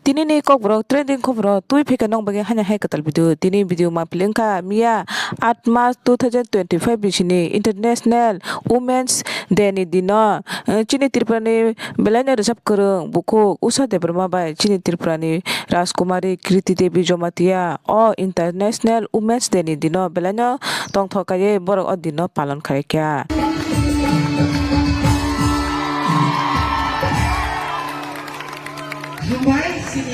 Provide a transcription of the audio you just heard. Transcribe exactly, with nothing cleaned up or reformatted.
Tini ni kokborok trending khoboro twi phika nong bagwi haino hai kwtal video. Tini video ma pili wngkha miya aat March two thousand twenty-five bisini International Women's Day ni dino. Eh, chini Tripura ni belai no rwchap kwrwng bukhuk Usha Debbarma bai chini Tripura ni Rajkumari Kriti Devi Jamatia o International Women's Day ni dino belai no tongthok kaiwi borok o dino palon khai kha. Hambai chini